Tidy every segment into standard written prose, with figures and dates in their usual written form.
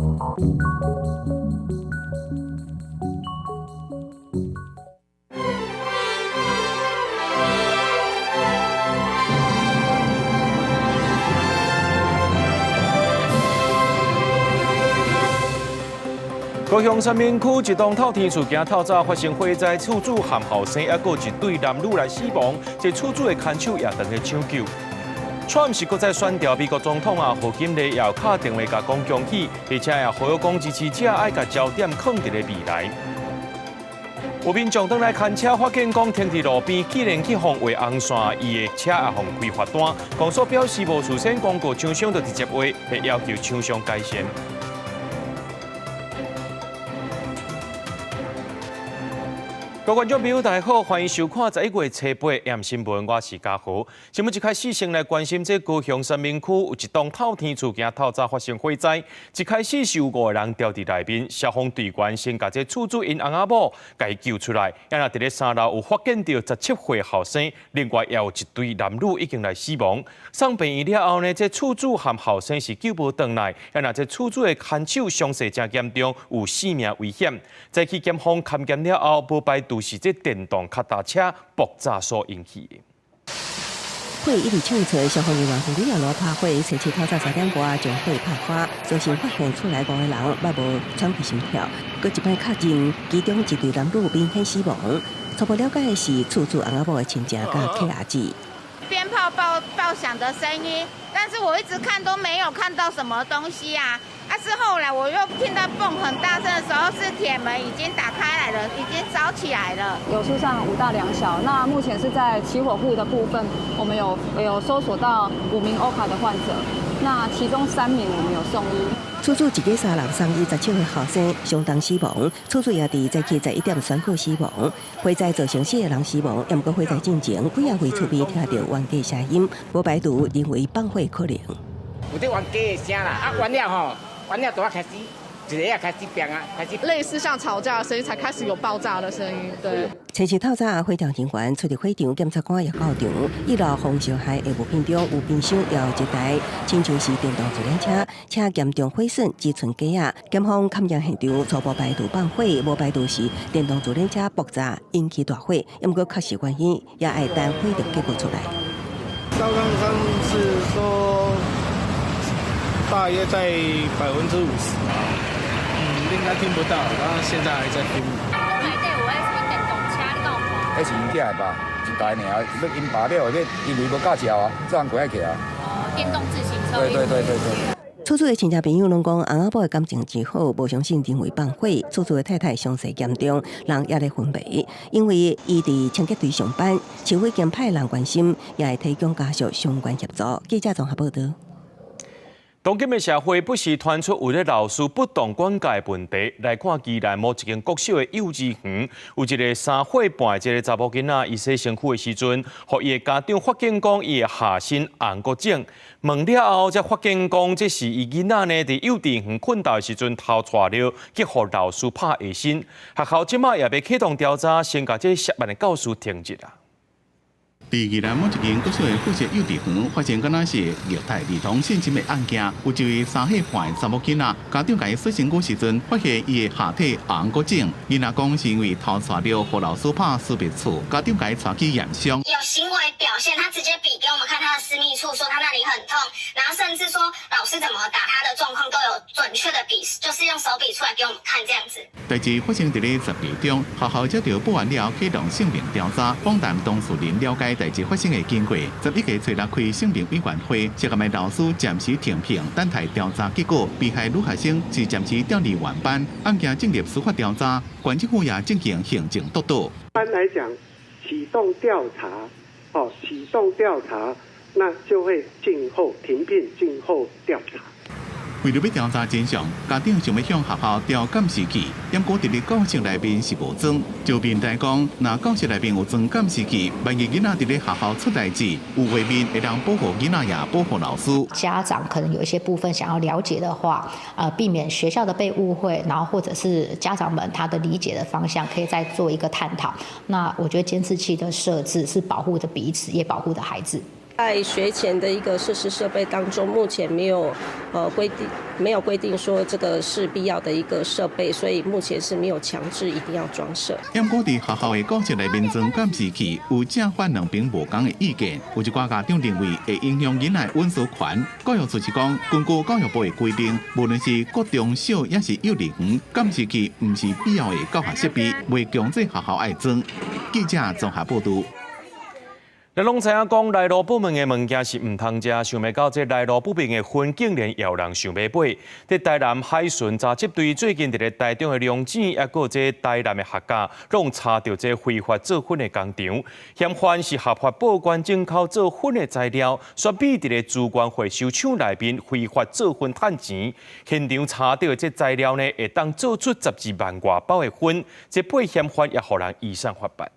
高雄三民區一棟透天厝今透早發生火災，厝主和後生抑閣一對男女來死亡，這厝主的牽手也當咧搶救。川普是閣再選著美國總統啊，賀錦麗也有敲電話共講恭喜，而且也呼籲講支持者愛共焦點囥佇咧未來。有民眾轉來牽車發現講停佇路邊，竟然去予畫紅線，伊的車也予開罰單。公所表示無事先公告廠商就直接畫，會要求廠商改善。各位觀眾朋友，大家好，歡迎收看11月初八晚新聞，我是嘉豪。新聞一開始先來關心，這高雄三民區有一棟透天厝，今透早發生火災。一開始是有五個人牢佇內面，消防隊員先共這厝主𪜶翁仔某共救出來。啊若佇咧三樓有發現著17歲後生，另外也有一對男女已經來死亡。送病院了後呢，這厝主和後生是救無轉來。啊若這厝主的牽手傷勢誠嚴重，有性命危險。再去檢方勘驗了後，無排除是這電動腳踏車爆炸所引起的。火一直衝出，消防人員分幾條路拍火，初七透早3點外將火拍花，所幸發現厝內五個人，捌無喘氣心跳。閣一擺確認，其中一對男女明顯死亡。初步了解的是厝主翁仔某的親情佮客阿姊。鞭炮爆爆響的聲音，但是我一直看都沒有看到什麼東西啊。啊，是後來我又聽到嘣很大聲的時候，是鐵門已經打開來了，已經燒起來了。有疏散五大兩小，那目前是在起火戶的部分，我們有搜索到5名歐卡的患者，那其中3名我們有送醫。厝主一家三人送醫，17歲後生相當死亡，厝主也佇早起11點宣告死亡。火災造成四個人死亡，毋過火災進前，幾仔位厝邊聽著冤家聲音，無排除認為放火可能。有這冤家的聲啦，啊，完了吼。完了，就開始，一个開始變啊，開始類似像吵架的聲音，才開始有爆炸的聲音。對。初七透早，火調人員出入火場，檢察官也到場。一樓風燒害的物品中有冰箱，也有一台親像是電動自行車，車嚴重毀損，只賰機仔。檢方勘驗現場，初步排除放火，無排除是電動自行車爆炸引起大火。毋過確實原因也愛等火調結果出來。燒傷傷是說，大約在50%吧，應該聽不到，然後現在還在聽。內底有彼什麼電動車，你敢有看？彼是𪜶囝的吧？一台爾，欲𪜶爸了，因為無駕照啊，這樣過去啊。哦，電動自行車。對對對對對。厝主的親戚朋友攏講，翁仔某的感情真好，無相信認為放火。厝主的太太傷勢嚴重，人猶咧昏迷，因為伊佇清潔隊上班，市府已經派人關心，也會提供家屬相關協助。記者綜合報導。當今的社會不時傳出有咧老師不當管教的問題，來看宜蘭某一間國小的幼稚園，有一個3歲半的這个查某囡仔，伊洗身軀的時陣，予伊的家長發現講伊的下身紅閣腫，問了後才發現講這是伊囡仔呢佇幼稚園睏覺的時陣偷疶尿，去予老師拍下身。學校這馬也欲啟動調查，先共這涉案的教師停職啊。佇宜蘭某一間國小的附設幼稚園，發生敢若是虐待兒童性侵的案件，有一位3歲半的查某囡仔，家長共伊洗身軀時陣，發現伊的下體紅閣腫，囡仔講是因為偷疶尿，予老師拍私密處，家長共伊帶去驗傷。有行為表現，他直接比給我們看他的私密處，說他那裡很痛，然後甚至說老師怎麼打他的狀況都有準確的比，就是用手比出來給我們看這樣子。代誌發生佇咧10月中，學校接著報案了後，啟動姓名調查，訪談當事人了解代誌發生的經過。11月初六開姓名委員會，涉案的老師暫時停聘，等待調查結果。被害女學生是暫時調離原班，案件進入司法調查，縣政府也進行行政督導。一般來講，啟動調查，哦，啟動調查，那就會靜候停聘，靜候調查。為著欲調查真相，家長想欲向學校調監視器，毋過佇咧教室內面是無裝。就面來講，若教室內面有裝監視器，萬一囡仔佇咧學校出代誌，有畫面會當保護囡仔，也保護老師。家長可能有一些部分想要了解的話，避免學校的被誤會，然後或者是家長們他的理解的方向，可以再做一個探討。那我覺得監視器的設置是保護著彼此，也保護著孩子。在學前的一個設施設備當中，目前沒有規定，沒有規定說這個是必要的一個設備，所以目前是沒有強制一定要裝設。毋過佇學校的教室內面裝監視器，有正反兩邊無仝的意見。有一寡家長認為會影響囡仔隱私權。教育處是講，根據教育部的規定，無論是國中小抑是幼兒園，監視器毋是必要的教學設備，袂強制學校愛裝。記者綜合報導。咱攏知影講，來路不明的物件是毋通食，想袂到這來路不明的粉竟然予人想欲買。佇台南海巡查緝隊最近佇咧台中的龍井，抑閣這台南的學甲，攏查著這非法做粉的工廠，嫌犯是合法報關進口做粉的材料，煞秘佇咧資源回收廠內面非法做粉趁錢。現場查著的這材料呢，會當做出12萬外包的粉，這八嫌犯也予人移送法辦。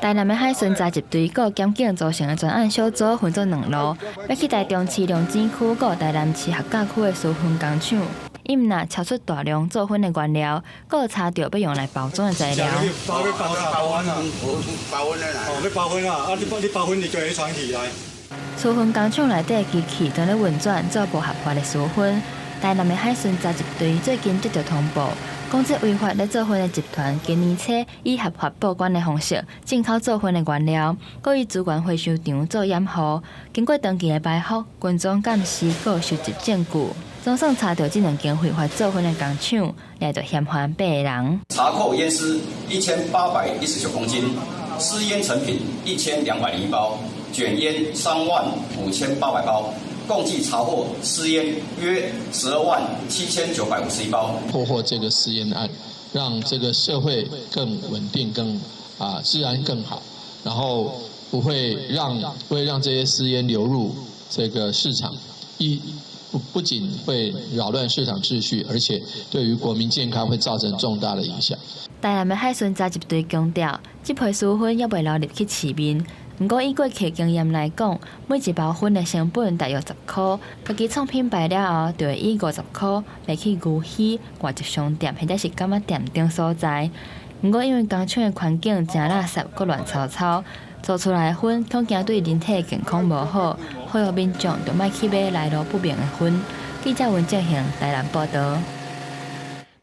台南的海巡查緝隊佮檢警組成的專案小組分做兩路，欲去台中市龍井區佮台南市學甲區的私粉工廠，伊毋若超出大量做粉的原料，閣查著欲用來包裝的材料。包欲包啥？包粉啊！包粉的啦。哦，欲包粉啊！啊，你包粉你就會傳起來。私粉工廠內底機器正咧運轉做無合法的私粉。台南的海巡查緝隊最近接著通報，講這違法咧做粉的集團，今年初以合法報關的方式進口做粉的原料，閣以資源回收場做掩護。經過長期的埋伏、跟蹤監視，閣收集證據，總算查著這兩間非法做粉的工廠，掠著嫌犯八個人。查扣煙絲1819公斤，私煙成品1201包，卷煙35800包。共計查獲私煙約12萬7951包。破獲這個私煙案，讓這個社會更穩定、更治安更好，然後不會讓這些私煙流入這個市場，一不僅會擾亂市場秩序，而且對於國民健康會造成重大的影響。台南的海巡查緝隊強調，這批私粉猶未流入去市面。毋過以過去經驗來講，每一包粉的成本大約10箍，家己創品牌了後，就會以50箍賣去牛墟、外籍商店或者是柑仔店等所在。毋過因為工廠的環境誠垃圾，閣亂糟糟，做出來的粉恐驚對人體健康無好，呼籲民眾著莫去買來路不明的粉。記者溫正興台南報導。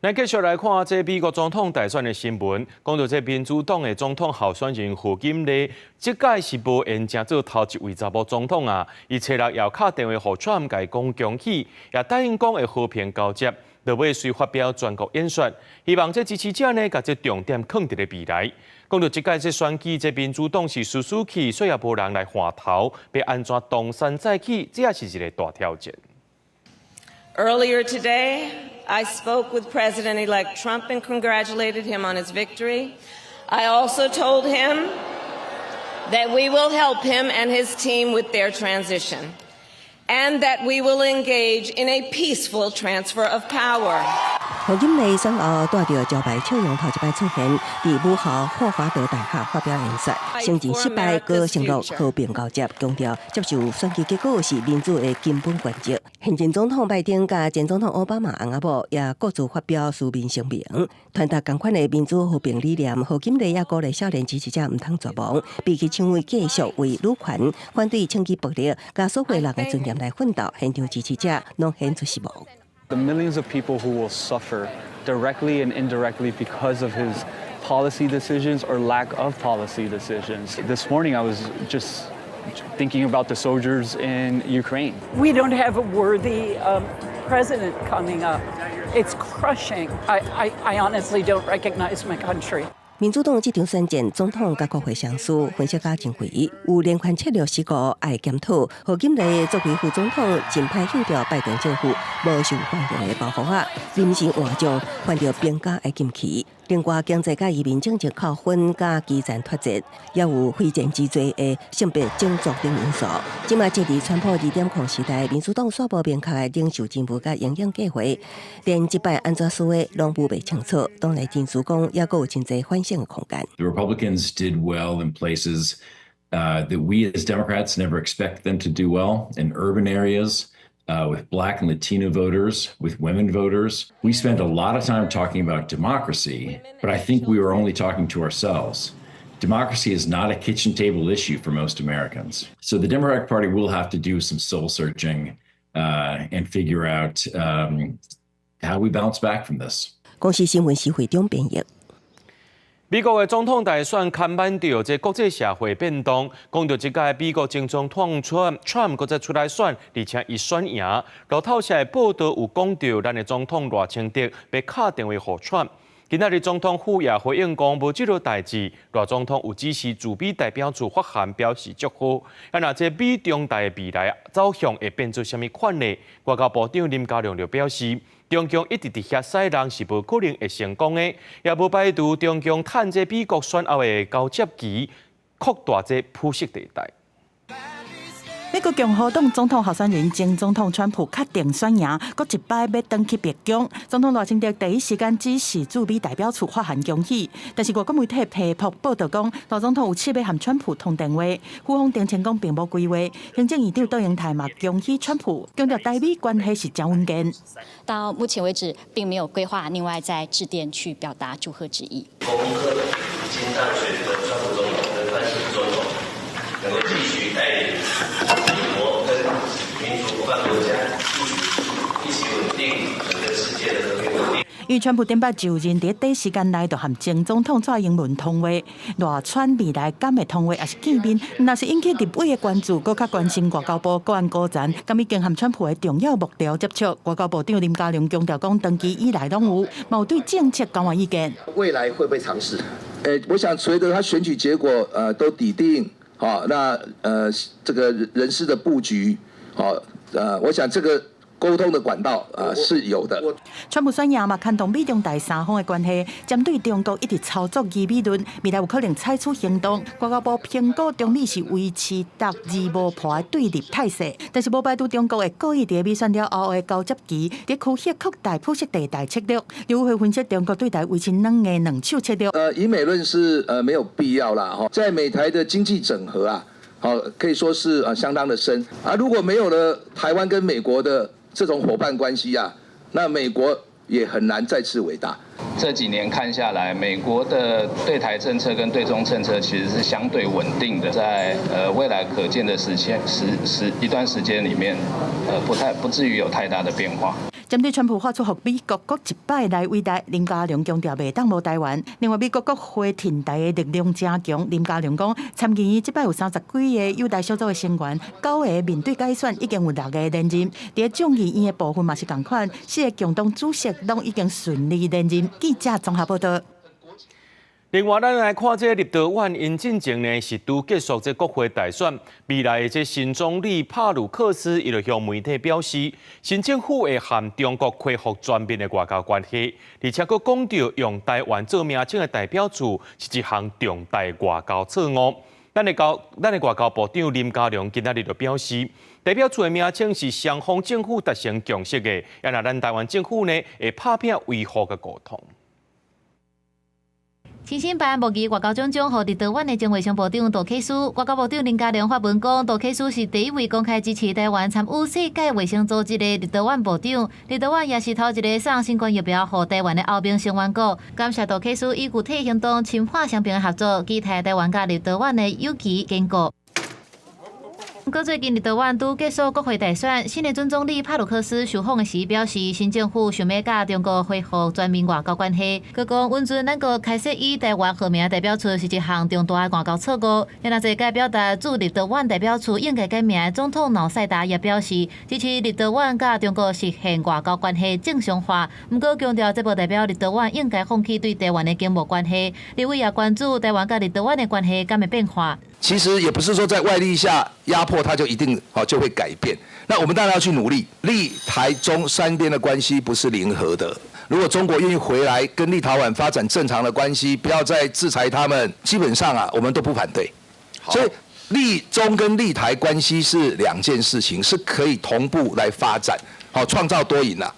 咱繼續來看這美國總統大選的新聞，講到這民主黨的總統候選人賀錦麗，這屆是無緣成做頭一位查某總統啊！伊初六又敲電話予川普共伊講恭喜，也答應講會和平交接，落尾隨發表全國演說，希望這支持者呢，共這重點囥佇咧未來。講到這屆這選舉，這民主黨是輸輸去，所以也無人來換頭，欲按怎東山再起，這也是一個大挑戰。 Earlier today, I spoke with President-elect Trump and congratulated him on his victory. I also told him that we will help him and his team with their transition and that we will engage in a peaceful transfer of power. 賀錦麗選後帶著招牌笑容頭一擺出現，佇母校霍華德大學發表演說，承認失敗，閣承諾和平交接，強調接受選舉結果是民主的根本原則。現任總統拜登佮前總統奧巴馬翁仔某也各自發表書面聲明，傳達仝款的民主和平理念。賀錦麗也鼓勵少年支持者毋通絕望，比起搶位繼續為女權、反對槍支暴力、佮所有人的尊嚴來奮鬥，現場支持者攏顯出失望。 The millions of people who will suffer directly and indirectly because of his policy decisions or lack of policy decisions. This morning I was just thinking about the soldiers in Ukraine. We don't have a worthy president coming up. It's crushing. I honestly don't recognize my country. 民主黨這場選戰，總統佮國會雙輸，分析家認為有連環策略失誤愛檢討。賀錦麗作為副總統，真歹向著拜登政府無受歡迎的包袱仔，臨時換將，犯著兵家的禁區。另外，經濟佮移民政策扣分佮基層脫節，也有非戰之罪的性別種族等因素。這馬政治川普2.0時代，民主黨煞無明確的領袖人物佮營養計劃，連這擺按怎輸的攏無袂清楚。黨內人士講，猶閣有真濟反省的空間。 The Republicans did well in places that we as Democrats never expect them to do well, in urban areas, with Black and Latino voters, with women voters. We spent a lot of time talking about democracy, but I think we were only talking to ourselves. Democracy is not a kitchen table issue for most Americans. So the Democratic Party will have to do some soul searching and figure out how we bounce back from this. 公視新聞徐慧中編譯。美國的總統大選牽絆著這國際社會變動，講著這屆美國前總統川普閣再出來選，而且伊選贏。路透社的報道有講著，咱的總統賴清德欲敲電話予川普。今仔日總統府也回應講，無這個代誌。賴總統有指示駐美代表處發函表示祝賀。啊，若這美中台未來走向會變做啥物款呢？外交部長林佳龍就表示，中共一直佇遐使弄是無可能會成功的，也無排除中共趁這美國選後的交接期擴大這灰色地帶。美國共和黨總統候選人前總統川普確定選贏，閣一擺欲轉去白宮。總統賴清德第一時間指示駐美代表處發函恭喜，但是外國媒體批駁報道講，賴總統有試欲和川普通電話，府方澄清講並無規劃。行政院長卓榮泰嘛恭喜川普，強調台美關係是誠穩健。到目前為止，並沒有規劃另外再致電去表達祝賀之意。恭賀已經當選的川普總統跟川習總統能夠繼續帶領美國跟民主夥伴國家一起穩定整個世界的和平穩定。因為川普頂擺就任，佇短時間內就和前總統蔡英文通話，賴川未來敢會通話抑是見面，若是引起立委的關注，閣較關心外交部國安高層，敢已經和川普的重要幕僚接觸。外交部長林佳龍強調講，長期以來攏有，嘛有對政策交換意見。未來會不會嘗試？我想隨著他選舉結果，都底定，好，那這個人事的布局，好，我想這個溝通的管道啊是有的。川普選贏嘛，牽動美中台三方的關係，針對中國一直操作疑美論，未來有可能採取行動。外交部評估中美是維持獨而無破的對立態勢，但是無排除中國會故意佇美選了後的交接期，佇區域擴大灰色地帶策略。劉會分析中國對台維持軟硬兩手策略。疑美論是沒有必要啦，哈，在美台的經濟整合啊，好可以說是相當的深啊。如果沒有了台灣跟美國的這種夥伴關係啊，那美國也很難再次偉大。這幾年看下來，美國的對台政策跟對中政策其實是相對穩定的，在未來可見的時間時時一段時間裡面，不至於有太大的變化。針對川普發出予美國閣一擺來偉大，林佳龍強調袂當無台灣。另外，美國國會挺台的力量誠強，林佳龍講，參議院這擺有30幾个友台小組的成員，9个面對改選已經有6个連任。佇眾議院的部分嘛是仝款，4个共黨主席攏已經順利連任。記者綜合報道。另外，咱來看這個立陶宛，𪜶進前呢是拄結束這國會大選，未來的這新總理帕魯克斯，伊就向媒體表示，新政府會和中國恢復全面的外交關係，而且閣講著用台灣做名稱的代表處是一項重大外交錯誤。咱的外交部長林佳龍今仔日就表示，代表處的名稱是雙方政府達成共識的，啊若咱台灣政府呢會拍拚維護佮溝通。新新辦模擬外交獎章予立陶宛的前衛生部長杜克斯，外交部長林佳龍發文講，杜克斯是第一位公開支持台灣參與世界衛生組織的立陶宛部長。立陶宛也是頭一个送新冠疫苗予台灣的歐盟成員國。感謝杜克斯以具體行動深化雙邊的合作，期待台灣佮立陶宛的友誼堅固。毋過最近立陶宛拄結束國會大選，新的準總理帕魯克斯受訪的時表示，新政府想欲佮中國恢復全面外交關係。閣講，允准咱國開設以台灣號名代表處是一項重大的外交錯誤。也若這個表達駐立陶宛代表處應該改名的總統瑙塞達也表示，支持立陶宛佮中國實現外交關係正常化。毋過強調，這無代表立陶宛應該放棄對台灣的經貿關係。立委也關注台灣佮立陶宛的關係敢會變化。其實也不是說在外力下壓迫，他就一定就會改變。那我們當然要去努力。立台中三邊的關係不是零和的。如果中國願意回來跟立陶宛發展正常的關係，不要再制裁他們，基本上啊，我們都不反對。所以立中跟立台關係是兩件事情，是可以同步來發展，好創造多贏啦。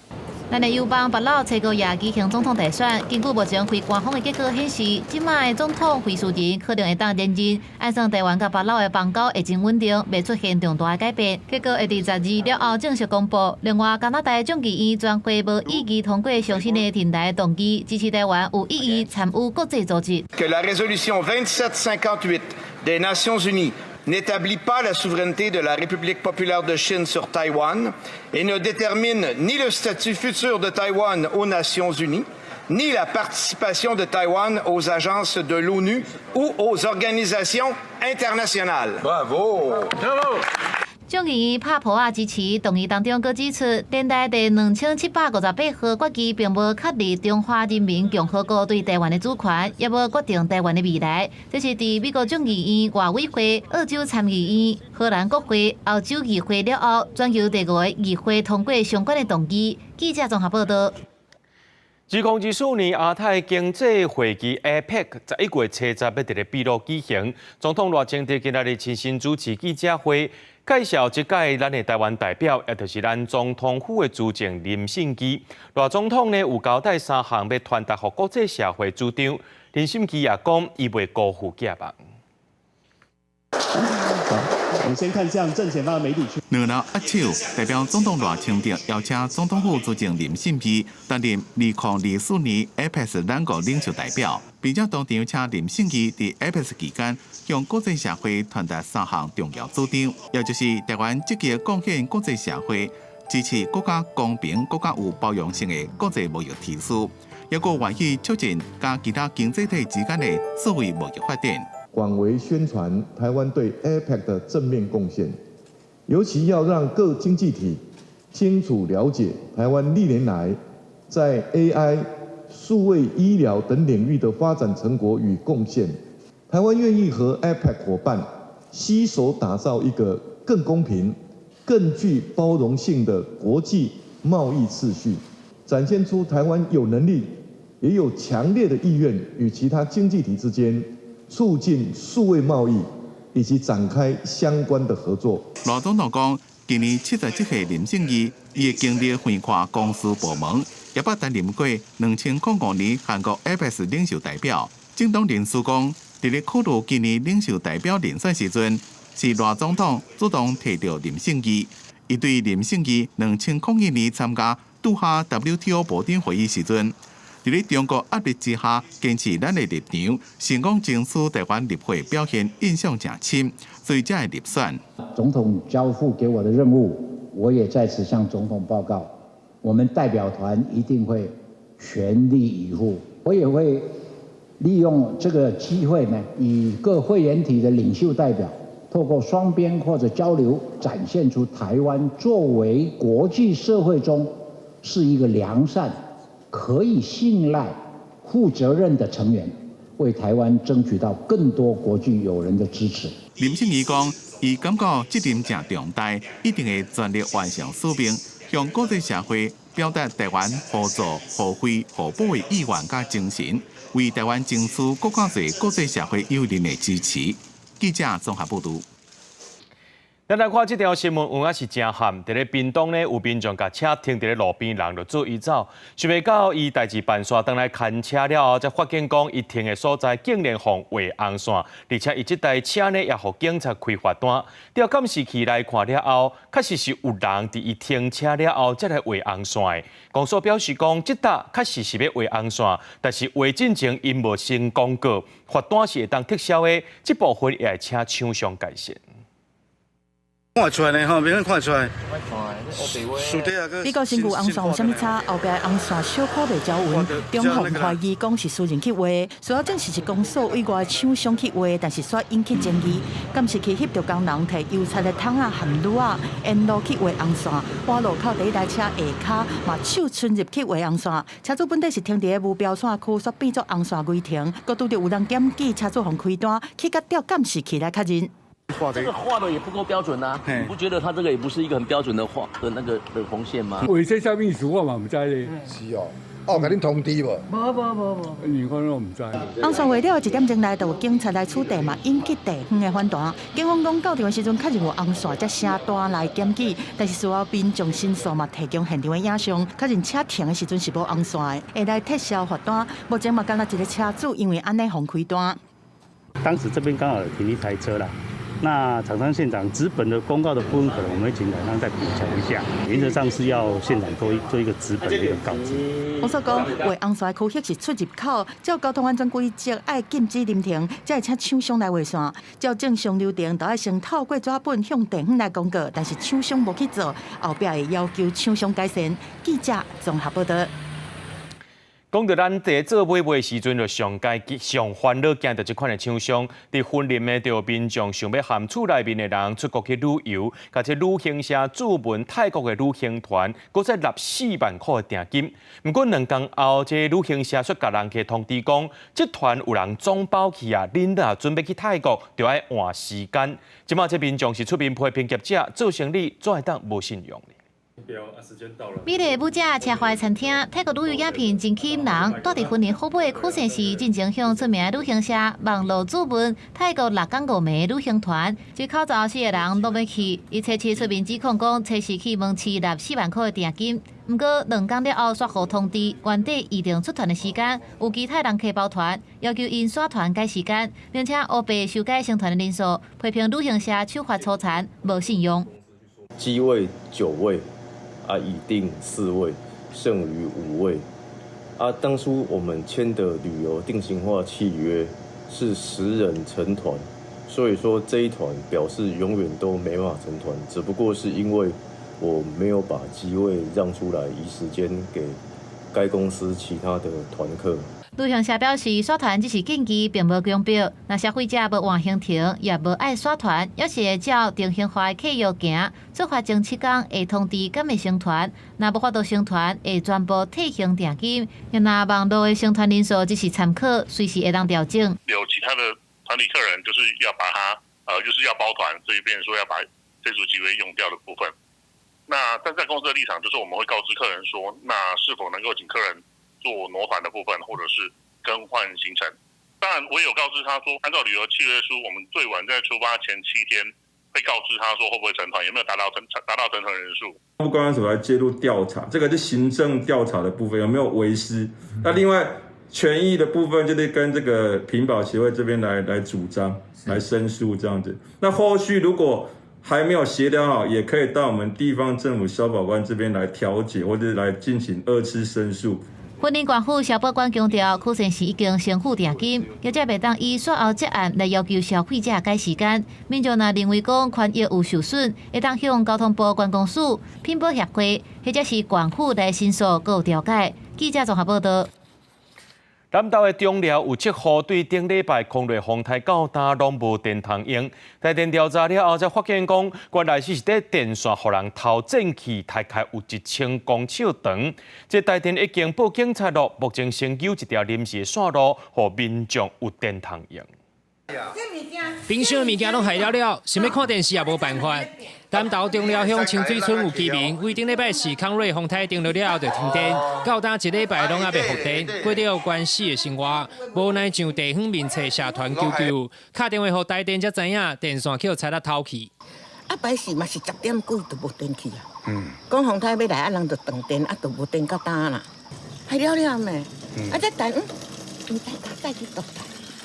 咱的友邦帛琉初五夜舉行總統大選，根據目前非官方的結果顯示，這擺的總統惠恕仁可能會當連任。按算台灣佮帛琉的邦交會真穩定，袂出現重大的改變。結果會佇12了後正式公布。另外，加拿大眾議院全會無異議通過上新的挺台動議，支持台灣有意義參與國際組織。 Que la résolution 2758 des Nations Unies n'établit pas la souveraineté de la République populaire de Chine sur Taïwan et ne détermine ni le statut futur de Taïwan aux Nations Unies, ni la participation de Taïwan aux agences de l'ONU ou aux organisations internationales. Bravo! Bravo! 眾議院拍噗仔支持動議當中，閣指出，電台第2758號決議並無確立中華人民共和國對台灣的主權，也無決定台灣的未來。這是佇美國眾議院、外委會、澳洲參議院、荷蘭國會、歐洲議會了後，全球第五个議會通過相關的動議。記者綜合報道。2024年亞太經濟會議 APEC 11月初十欲佇咧秘魯舉行，總統賴清德今仔日親身主持記者會，介紹這屆咱的台灣代表，也就是咱總統府的資政林信基。賴總統呢有交代三項欲傳達予國際社會主張，林信基也講，伊袂辜負寄望。我們先看向正前方的媒體區。兩人握手，代表總統賴清德邀請總統府資政林信基擔任2024年 APEC 兩國領袖代表，並且當場請林信基佇 APEC 期間向國際社會傳達三項重要主張，也就是台灣積極貢獻國際社會，支持閣較公平、閣較有包容性的國際貿易秩序，抑閣願意促進佮其他經濟體之間的數位貿易發展。廣為宣傳台灣對 APEC 的正面貢獻，尤其要讓各經濟體清楚了解台灣歷年來在 AI、數位醫療等領域的發展成果與貢獻。台灣願意和 APEC 夥伴攜手打造一個更公平、更具包容性的國際貿易秩序，展現出台灣有能力，也有強烈的意願與其他經濟體之間促進數位貿易以及展開相關的合作。賴總統講，今年77歲林信基，伊的經歷橫跨公私部門，也捌擔任過2005年韓國 APEC 領袖代表。政黨人士講，佇咧考慮今年領袖代表人選時陣，是賴總統主動提著林信基。伊對林信基2001年參加杜哈 WTO 部長會議時陣，佇咧中國壓力之下，堅持咱的立場，成功爭取台灣入會表現印象誠深，所以才會入選。總統交付給我的任務，我也在此向總統報告，我們代表團一定會全力以赴，我也會利用這個機會呢，與各會員體的領袖代表，透過雙邊或者交流，展現出台灣作為國際社會中是一個良善、可以信賴、負責任的成員，為台灣爭取到更多國際友人的支持。林信基講，伊感覺責任誠重大，一定會全力完成使命，向國際社會表達台灣合作、互惠、互補的意願佮精神，為台灣爭取閣較濟國際社會友人的支持。記者綜合報道。咱來看這條新聞，有影是誠譀。佇咧屏東呢，有民眾共車停佇咧路邊，人就做伊走。想袂到伊代誌辦煞，轉來牽車了後，才發現講伊停的所在竟然予人畫紅線，而且伊這台車呢，也予警察開罰單。調監視器來看了後，確實是有人佇伊停車了後，才來畫紅線的。公所表示講，這搭確實是欲畫紅線，但是畫進前𪜶無先公告，罰單是會當撤銷的。這部分也會請廠商解釋。看出來呢，吼，明顯看出來。美國身軀紅線有啥物差？後壁紅線小可袂攪勻，中方懷疑講是私人去畫，事後證實是公所委外廠商去畫，但是煞引起爭議。監視器翕著工人提油漆的桶仔含鑢仔，沿路去畫紅線，倚路口第一台車下跤嘛手伸入去畫紅線。車主本底是停佇咧無標線區，煞變做紅線違停，閣拄著有人檢舉車主予開單，去共調監視器來確認。這個畫的也不夠標準啊！你不覺得他這個也不是一個很標準的畫的那個的紅線嗎？畫這啥物意思我嘛毋知咧。是哦，哦，共恁通知無？無無無無。你講我毋知。紅線畫了一點鐘內，就有警察來取締嘛，引起地方的反彈。警方講到場的時陣，確認有紅線才寫單來檢舉，但是事後民眾申訴嘛，提供現場的影像，確認車停的時陣是無紅線的，會來撤銷罰單。目前嘛，干焦一个車主因為按呢予開單。當時這邊剛好停一台車啦。那廠商現場紙本的公告的部分，可能我們會請廠商再補強一下。原則上是要現場多做一個紙本的一個告知。我所講，畫紅線的區域是出入口，照交通安全規則愛禁止臨停，才會請廠商來畫線。照正常流程，都愛先透過紙本向地方來公告，但是廠商無去做，後壁會要求廠商改善。記者綜合報道。講到咱佇做買賣時陣，就上該上煩惱驚著這款的廠商，佇雲林的著民眾想欲含厝內面的人出國去旅遊，共這旅行社注文泰國的旅行團，閣再納4萬箍的訂金。毋過2工後，這旅行社卻共人客通知講，這團有人總包去啊，恁若準備去泰國，就愛換時間。這馬這民眾是出面批評業者做生意怎會當無信用？美麗舞者奢華餐廳，泰國旅遊影片真吸引人。蹛佇雲林虎尾曲線市，進前向出名旅行社網路注文泰國6工5暝旅行團，這口罩四个人攏欲去。伊初七出面指控講，初四去門市納4萬箍的訂金。毋過2工了後，煞予通知，原底預定出團的時間有其他人客包團，要求𪜶徙團改時間，並且烏白修改成團的人數，批評旅行社手法粗殘，無信用。機位9位。啊，已訂4位，剩餘5位。啊，當初我們簽的旅遊定型化契約是10人成團，所以說這一團表示永遠都沒辦法成團，只不過是因為我沒有把機位讓出來，移時間給該公司其他的團客。旅行社表示，徙團只是建議，並無強迫。若消費者無換行程，也無愛徙團，猶是會照定型化的契約行。出發前7工會通知敢會成團，若無法度成團，會全部退還訂金。若網路的成團人數只是參考，隨時會當調整。有其他的團體客人就是要把它，就是要包團，所以變成說要把這組機位用掉的部分。那站在公司的立場，就是我們會告知客人說，那是否能夠請客人做挪團的部分，或者是更換行程。當然，我也有告知他說，按照旅遊契約書，我們最晚在出發前7天會告知他說會不會成團，有沒有達到成團人數。觀光署來介入調查，這個是行政調查的部分，有沒有違失？那另外權益的部分，就是跟這個品保協會這邊來主張、來申訴這樣子。那後續如果還沒有協調好，也可以到我們地方政府消保官這邊來調解，或者來進行二次申訴。雲林縣府消保官強調，曲線市已經先付訂金，業者袂當以煞後結案來要求消費者改時間。民眾若認為講權益有受損，會當向交通部觀光署、品保協會或者是縣府來申訴，閣有調解。記者綜合報道。南投的中寮有七戶對頂禮拜空雷風颱到今攏無電通用。台電調查了後，才發現講，原來是佇電線予人偷電去，大概有1000公尺長。這台電已經報警察囉，目前先救一條臨時的線路，予民眾有電通用。冰箱的物件攏壞了了，想欲看電視也無辦法。南投中寮鄉清水村有居民，為頂禮拜四康瑞風颱登陸了後就停電，到今一禮拜攏猶未復電，過著懸死的生活，無奈上地方面冊社團求救，敲電話予台電才知影電線予賊仔偷去。啊，拜四嘛是10點幾就無電去啊。講風颱欲來，啊人就斷電，啊就無電到今啦。壞了了沒？啊，這等，毋知帶去倒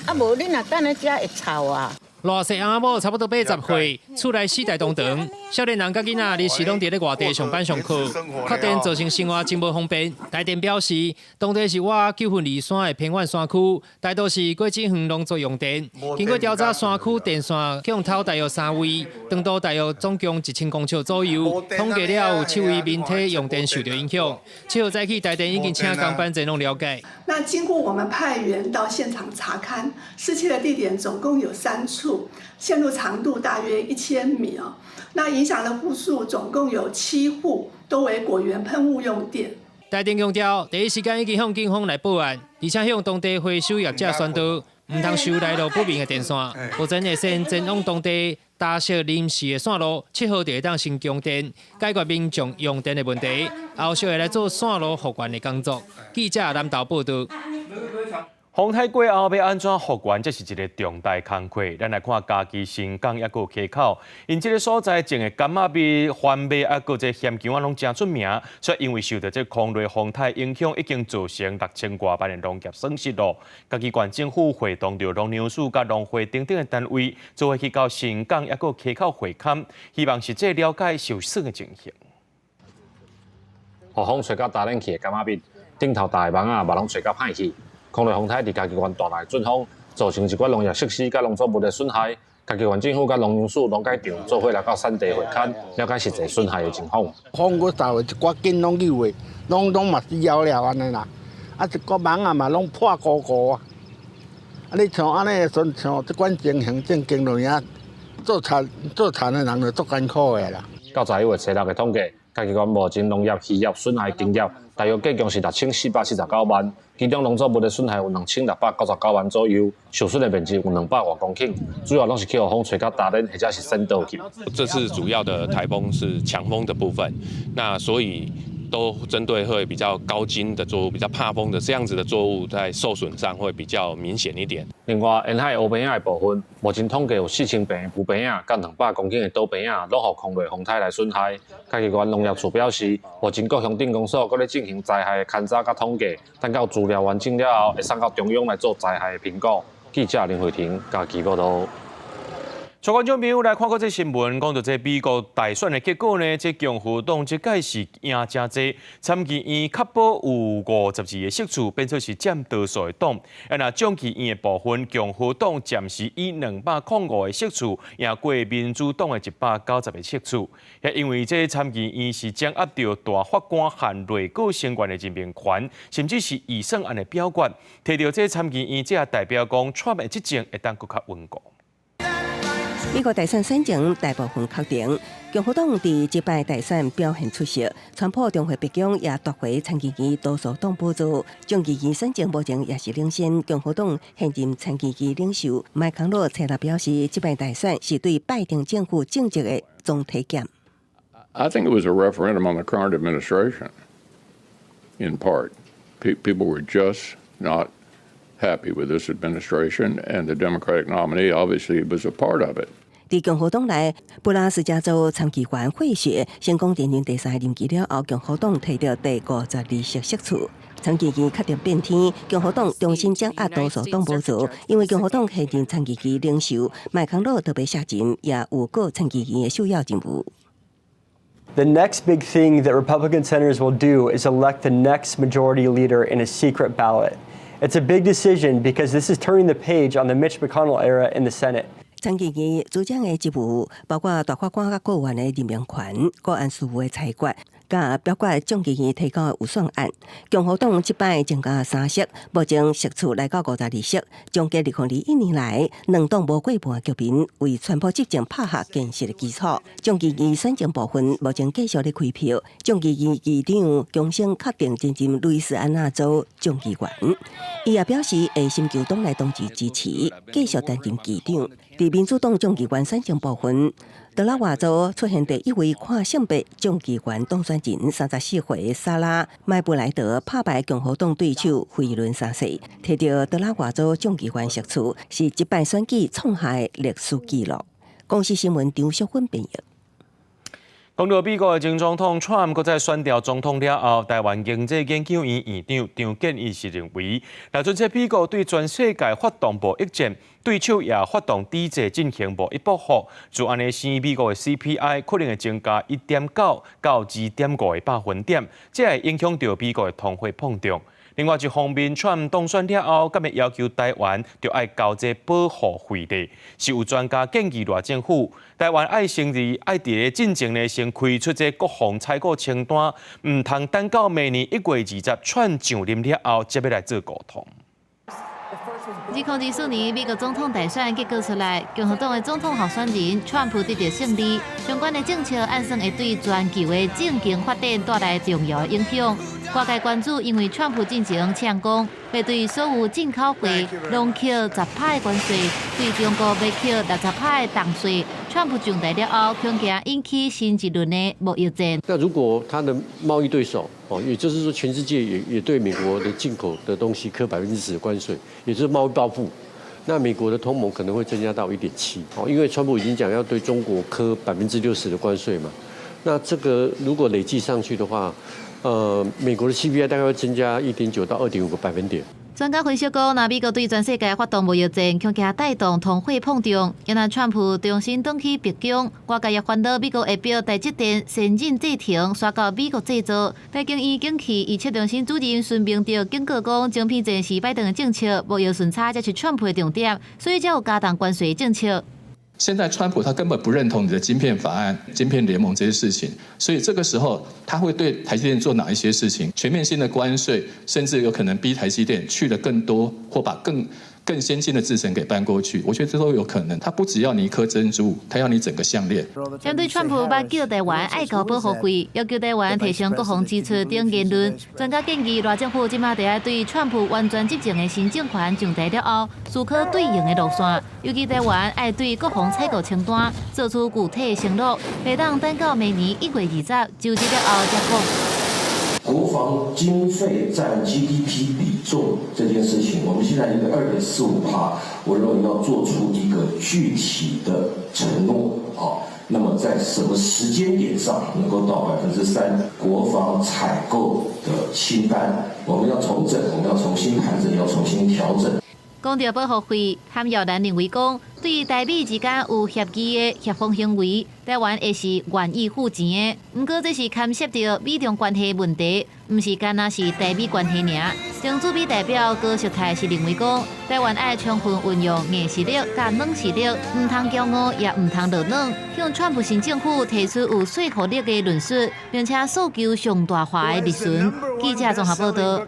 啊，無你若等咧遮會臭啊。賴姓翁仔某差不多80歲，厝內四代同堂，少年人佮囡仔日時攏佇咧外地上班上課，缺電造成生活真無方便。台電表示，當地是倚九份二山的偏遠山區，大多是果子園農作用電。經過調查，山區電線予偷大約三位，長度大約總共1000公尺左右。統計了有7位民宅用電受著影響。7號早起，台電已經請工班前往了解。那經過我們派員到現場查勘，失竊的地點總共有3處。線路長度大約1000米哦，那影響的戶數總共有7戶，都為果園噴霧用電。台電強調，第一時間已經向警方來報案，而且向當地回收業者宣導，毋通收來路不明的電線，否則會先前往當地搭設臨時的線路，7號就會當先供電，解決民眾用電的問題。後續會來做線路復原的工作。記者南投報道。風颱過後欲按怎復原，這是一个重大工課。咱來看嘉義伸港抑閣溪口，𪜶這个所在種的柑仔蜜、番麥抑閣這鹹薑仔攏誠出名，卻因為受著這空雷風颱影響，已經造成6000外萬的農業損失囉。嘉義縣政府會同著農糧署佮農會等等的單位，做伙去到伸港抑閣溪口會勘，希望實際了解受損的情形。予風吹到大連去的柑仔蜜，頂頭大的網仔嘛攏吹甲歹去。空雷風颱佇嘉義縣帶來陣風，造成一寡農業設施佮農作物的損害。嘉義縣政府佮農糧署農改場做伙來到產地會勘，了解實際損害的情況。風閣掃的一寡根攏扭的，攏攏嘛死枵了按呢啦。啊，一寡網仔嘛攏破糊糊啊。啊，你像按呢的時陣，像這款情形正經落影，做田做田的人就足艱苦的啦。到11月初6的統計，嘉義縣目前農業、漁業損害金額大約計共是6479萬，其中農作物的損害有2699萬左右，受損的面積有200外公頃，主要攏是去予風吹甲大連或者是扇倒去。這次主要的颱風是強風的部分，那所以都針對會比較高筋的作物、比較怕風的這樣子的作物，在受損上會比較明顯一點。另外，沿海烏棚仔的部分，目前統計有4000坪的浮棚仔，佮200公頃的倒棚仔，攏予空雷風颱來損害。嘉義縣農業處表示，目前各鄉鎮公所閣咧進行災害的勘查佮統計，等到資料完整了後，會送到中央來做災害的評估。記者林慧婷嘉義報導。帶觀眾朋友來看過這新聞，講著這美國大選的結果呢，這共和黨這屆是贏誠濟，參議院確保有52個席次，變做是佔多數的黨。啊，若眾議院的部分，共和黨暫時以205個席次贏過民主黨的190個席次。因為這參議院是掌握著大法官和內閣成員的任命權，甚至是預算案的表決。提著這參議院，這也代表講，川普的執政會當閣較穩固。美國大選選情大部分確定，共和黨佇這擺大選表現出色，川普重回白宮也奪回參議院多數黨寶座。眾議院選情目前也是領先共和黨現任參議院領袖麥康諾初六表示，這擺大選是對拜登政府政績的總體檢。 I think it was a referendum on the current administration. In part, people were just not happy with this administration, and the Democratic nominee obviously was a part of it. 佇共和黨內，布拉斯加州參議員費雪成功連任第三個任期了後，共和黨提著第52席席次。參議院確定變天，共和黨重新掌握多數黨寶座，因為共和黨現任參議院領袖麥康諾特別卸任，也有過參議院的首要任務。 The next big thing that Republican senators will do is elect the next majority leader in a secret ballot. It's a big decision because this is turning the page on the Mitch McConnell era in the Senate. 參議院主掌的職務包括大法官佮閣員的任命權、國安事務的裁決，佮表決眾議院提交的預算案。共和黨這擺增加三席，目前席次來到52席，終結2021年來兩黨無過半的局面，為川普執政拍下堅實的基礎。眾議院選情部分目前繼續咧開票，眾議院議長強生確定前任路易斯安那州眾議員，伊也表示會尋求黨內同志支持，繼續擔任議長。佇民主黨眾議員選情部分，德拉瓦州出現第一位跨性別眾議員當選人，34歲莎拉麥布萊德拍敗共和黨對手費倫三世，提著德拉瓦州眾議員席次，是這擺選舉創下的歷史紀錄。公視新聞張淑芬編譯。講著美國的前總統川普閣再選著總統了後，台灣經濟研究院院長張建義是認為，若準這美國對全世界發動貿易戰，對手也發動抵制進行貿易報復，就按呢生美國的 CPI 可能會增加1.9到2.5個百分點，這會影響著美國的通貨膨脹。另外一方面，川普當選了後，敢會要求台灣著愛交這保護費的，是有專家建議賴政府，台灣愛先佇愛佇咧進前呢，先開出這國防採購清單，毋通等到明年1月20川普上任了後，才欲來做溝通。2024年美國總統大選結果出來，共和黨的總統候選人川普得著勝利，相關的政策按算會對全球的政經發展帶來重要的影響。外界關注，因為川普進前嗆講，欲對所有進口貨攏扣10趴的關稅，對中國欲扣60趴的重稅。川普上台了後，恐驚引起新一輪的貿易戰。那如果他的貿易對手哦，也就是說全世界也對美國的進口的東西課10%的關稅，也就是貿易報復，那美國的通膨可能會增加到1.7哦，因為川普已經講要對中國課60%的關稅嘛。那這個如果累計上去的話，美國的 CPI 大概會增加1.9到2.5個百分點。專家分析講，若美國對全世界發動貿易戰，恐驚帶動通貨膨脹。今仔川普重新轉去白宮，外界也煩惱美國會逼台積電先進製程徙到美國製造。白宮院景氣預測中心主任孫明德警告講，晶片戰是拜登的政策，貿易順差才是川普的重點，所以才有加重關稅政策。現在川普他根本不認同你的晶片法案、晶片聯盟這些事情，所以這個時候他會對台積電做哪一些事情？全面性的關稅，甚至有可能逼台積電去了更多，或把更先進的製程給搬過去。我覺得這都有可能。他不只要你一顆珍珠，他要你整個項鏈。針對川普捌叫台灣愛交保護費，要求台灣提升國防支出等言論，專家建議，賴政府這馬得愛對川普完全執政的新政權上台了後，思考對應的路線，尤其台灣愛對國防採購清單做出具體的承諾，袂當等到明年1月20就職了後才講。國防經費佔 GDP 比重這件事情，我們現在一個2.45%，我認為要做出一個具體的承諾，好，那麼在什麼時間點上能夠到3%？國防採購的清單，我們要重整，我們要重新盤整，要重新調整。講到保護費，潘耀蘭認為講，對台美之間有協議的協防行為，台灣會是願意付錢的。毋過這是牽涉到美中關係問題，毋是干焦是台美關係爾。前駐美代表高淑泰是認為講，台灣愛充分運用硬實力佮軟實力，毋通驕傲也毋通落軟，向川普新政府提出有說服力的論述，並且訴求上大化的利潤。記者綜合報道。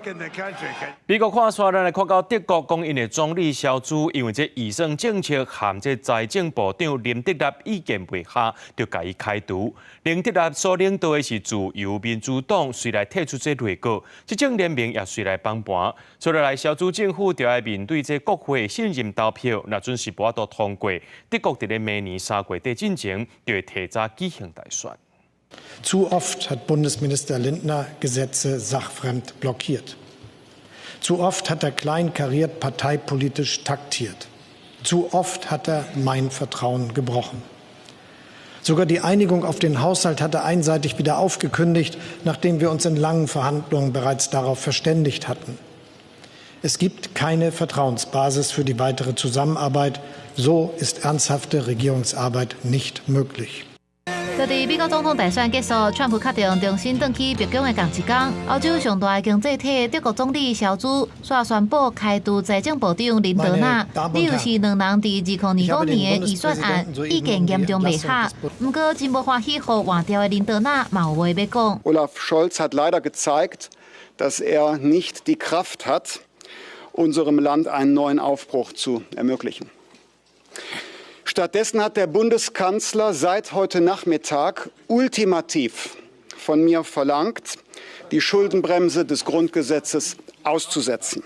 美國看煞，咱來看到德國講𪜶的總理蕭茲，因為這預算政策和這財政部長林德納意見袂合，就共伊開除。林德納所領導的是自由民主黨，隨來退出這內閣，執政聯盟也隨來崩盤。所以來蕭茲政府就愛面對這國會信任投票，若準是無法度通過，德國佇咧明年3月底進前就會提早舉行大選。 Zu oft hat Bundesminister Lindner Gesetze sachfremd blockiert. Zu oft hat er kleinkariert parteipolitisch taktiert. Zu oft hat er mein Vertrauen gebrochen. Sogar die Einigung auf den Haushalt hat er einseitig wieder aufgekündigt, nachdem wir uns in langen Verhandlungen bereits darauf verständigt hatten. Es gibt keine Vertrauensbasis für die weitere Zusammenarbeit. So ist ernsthafte Regierungsarbeit nicht möglich. 就佇美國總統大選結束，川普確定重新轉去白宮的仝一工，歐洲上大的經濟體德國總理蕭茲煞宣布開除財政部長林德納，理由是兩人佇2025年的預算案意見嚴重袂合。毋過真無歡喜予換掉的林德納嘛有話欲講。 Olaf Scholz hat leider gezeigt, dass er nicht die Kraft hat, unserem Land einen neuen Aufbruch zu ermöglichen. Stattdessen hat der Bundeskanzler seit heute Nachmittag ultimativ von mir verlangt, die Schuldenbremse des Grundgesetzes auszusetzen.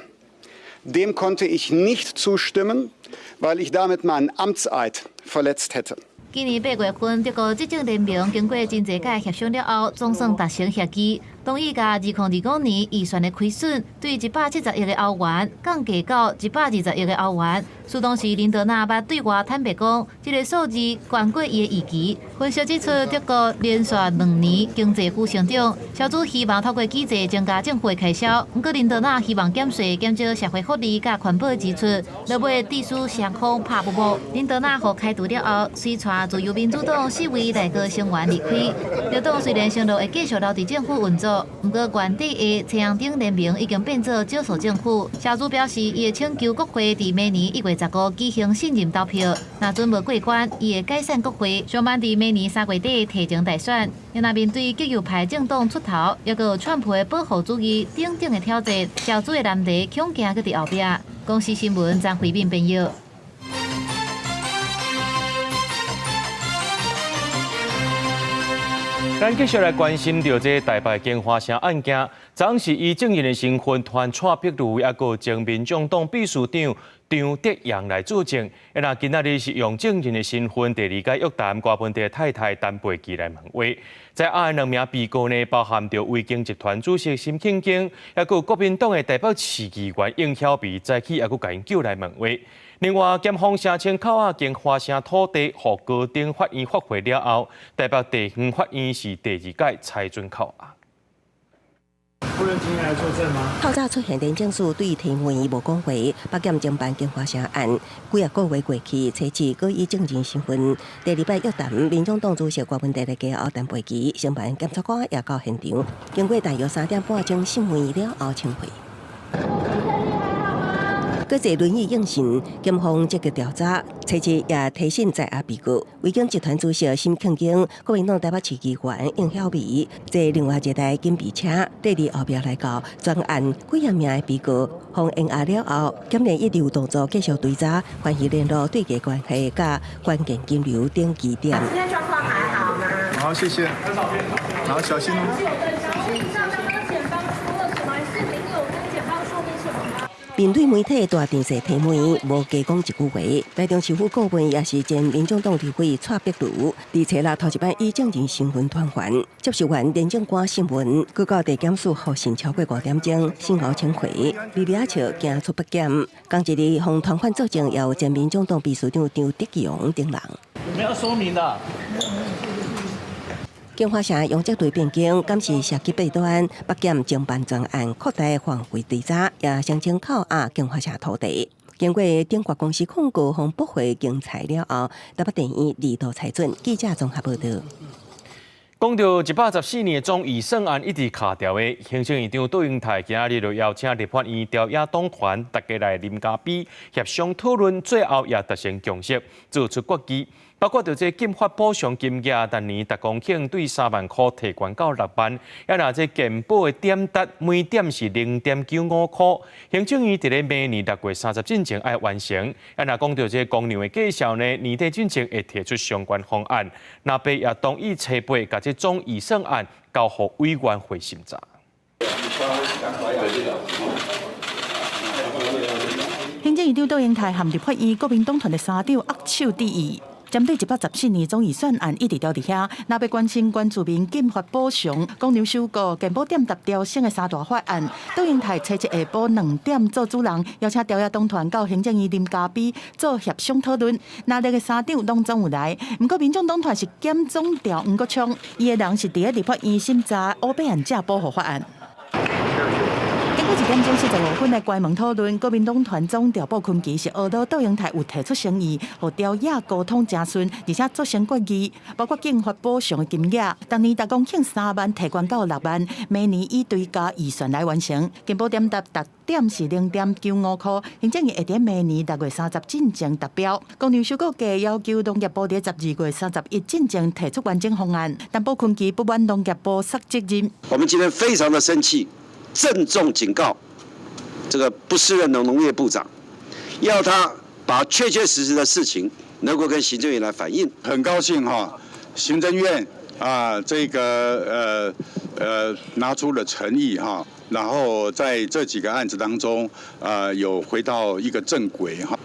Dem konnte ich nicht zustimmen, weil ich damit meinen Amtseid verletzt hätte. 今年8月份，德國執政聯盟經過真濟擺協商了後，總算達成協議，同意共2025年預算的虧損對170億个歐元降低到120億个歐元。事當時林德納捌對外坦白講，這个數字懸過伊的預期。分析指出，德國連續2年經濟負成長，蕭茲希望透過舉債增加政府的開銷。毋過林德納希望減稅、減少社會福利佮環保支出，落尾致使雙方拍不和。林德納予開除了後，隨帶自由民主黨四位內閣成員離開。兩黨雖然承諾會繼續留佇政府運作，毋過原底的太陽燈聯盟已經變做少數政府。蕭茲表示，伊會請求國會佇明年1月15舉行信任投票，若準無過關，伊會解散國會，上盼佇明年3月底提前大選。若面對極右派政黨出頭，抑閣有川普的保護主義等等的挑戰，蕭茲的難題恐驚閣佇後壁。公視新聞張惠敏編譯。咱繼續來關心著這台北京華城案件。昨是以證人的身份傳蔡壁如，抑閣前民眾黨秘書長張德陽來作證。啊，今仔日是用證人的身份第二擺約談柯文哲太太陳佩琪來問話。在案兩名被告呢，包含著維京集團主席沈慶京，抑閣國民黨的台北市議員應曉薇，早起抑閣共𪜶叫來問話。另外，檢方聲稱扣押京華城土地，予高等法院駁回了後，台北地方法院是第二擺裁准扣押。夫人今天來作證嗎？透早出現廉政署對提問伊無講話，北檢偵辦京華城案幾仔個月過去，初次閣以證人身份，第二擺約談民眾黨主席柯文哲的家後陳佩琪，承辦檢察官也到現場，經過大約3點半鐘審問了後清會。閣坐輪椅應訊，檢方積極調查，初次也提審在押被告，維京集團主席沈慶京、國民黨台北市議員應曉薇，坐另外一台警備車，綴佇後壁來到，全案幾仔名的被告，予延押了後，檢驗一直有動作繼續追查，關係聯絡對價關係佮關鍵金流等疑點。現在狀況還好嗎？好，謝謝。好，小心。面對媒體大電視提問，無加講一句話。台中市府顧問也是前民眾黨立委蔡壁如，佇初六頭一擺以證人身份傳喚，接受完廉政官審問，閣到地檢署候審超過5點鐘，審後請回，微微仔笑行出北檢。仝一日予傳喚作證，也有前民眾黨秘書長張德榮等人。有沒有說明的？京華城容積率變更，敢是涉及弊端，北檢偵辦專案擴大範圍追查，也聲稱扣押京華城土地。經過鼎國公司控告，予駁回競裁了後，台北地院二度裁准。記者綜合報導。講到114年的總預算案一直卡著的，行政院長卓榮泰今仔日就邀請立法院朝野黨團大家來啉咖啡協商討論，最後也達成共識，做出決議。包括著這禁發補償金額，逐年逐公頃對3萬箍提懸到6萬，抑若這健保的點值每點是0.95箍。行政院佇咧明年6月30進前愛完成。抑若講著這公糧的計數呢，年底進前會提出相關方案。藍白也同意初八共這總預算案交予委員會審查。行政院長卓榮泰和立法院國民黨團的三長握手致意。針對114年總預算案一直吊佇遐，若欲關心原住民禁發補償、公糧收購、健保點值調升的三大法案，卓榮泰初一下晡2點做主人，邀請朝野黨團到行政院啉咖啡做協商討論。藍綠的三長攏總有來，毋過民眾黨團是檢總調黃國昌，伊的人是佇咧立法院審查烏白案者保護法案。經過1點鐘45分的關門討論，國民黨團總調布坤奇是學到卓榮泰有提出誠意，予朝野溝通誠順，而且做成決議，包括禁發補償的金額，逐年逐公頃3萬提懸到6萬，明年以追加預算來完成。健保點值逐點是0.95箍，行政院會佇明年6月30進前達標。公糧收購價要求農業部佇12月31進前提出完整方案，但布坤奇不滿農業部失責任。我們今天非常的生氣。鄭重警告這個不適任的農業部長，要他把確確實實的事情能夠跟行政院來反映。很高興哈，行政院啊，這個拿出了誠意哈，然後在這幾個案子當中啊，有回到一個正軌哈。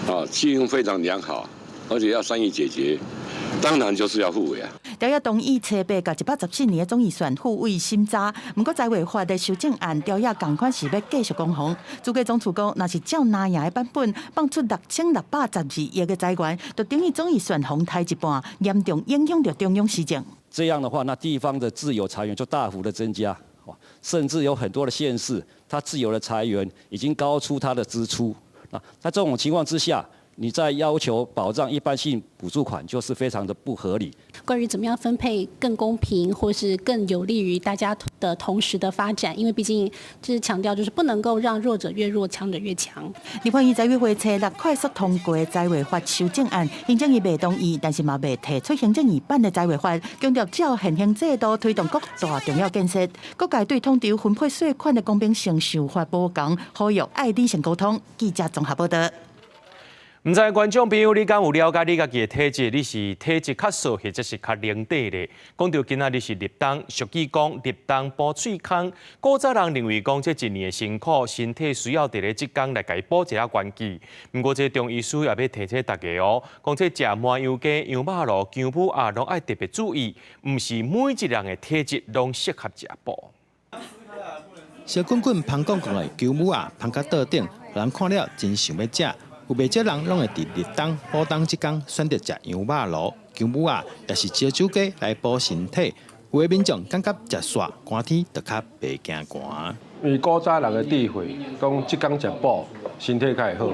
啊，氣氛非常良好，而且要善意解決，當然就是要護衛啊。朝野同意初八共114年的總預算付委審查，毋過財劃法的修正案，朝野仝款是欲繼續攻防。諸葛總處講，若是照藍營的版本放出6612億的財源，就等於總預算予刣一半，嚴重影響著中央施政。這樣的話，那地方的自有財源就大幅的增加，甚至有很多的縣市，它自有的財源已經高出它的支出。啊，在這種情況之下，你再要求保障一般性補助款，就是非常的不合理。關於怎麼樣分配更公平，或是更有利於大家的同時的發展，因為畢竟這是強調，就是不能夠讓弱者越弱，強者越強。立法院財委會初六快速通過財劃法修正案，行政院袂同意，但是嘛袂提出行政院版的財劃法，強調照現行制度推動各大重要建設。各界對統籌分配稅款的公平性想法無仝，呼籲愛理性溝通。記者綜合報導。毋知觀眾朋友，你敢有了解你家己的體質？你是體質較燥，或者是較冷底咧？講到今仔日是立冬，俗語講立冬補喙空。古早人認為講這一年的辛苦，身體需要佇咧這工來共伊補一下元氣。毋過這中醫師也欲提醒大家哦，講這食麻油雞、羊肉爐、薑母鴨，攏愛特別注意，毋是每一人的體質攏適合食補。燒滾滾、芳滾滾的薑母鴨，芳甲桌頂，予人看了真想欲食。有袂少人攏會佇立冬補冬這工選擇食羊肉爐、薑母鴨，抑是燒酒雞來補身體。有的民眾感覺食煞寒天就較袂驚寒。因為古早人的智慧，講這工食補，身體較會好，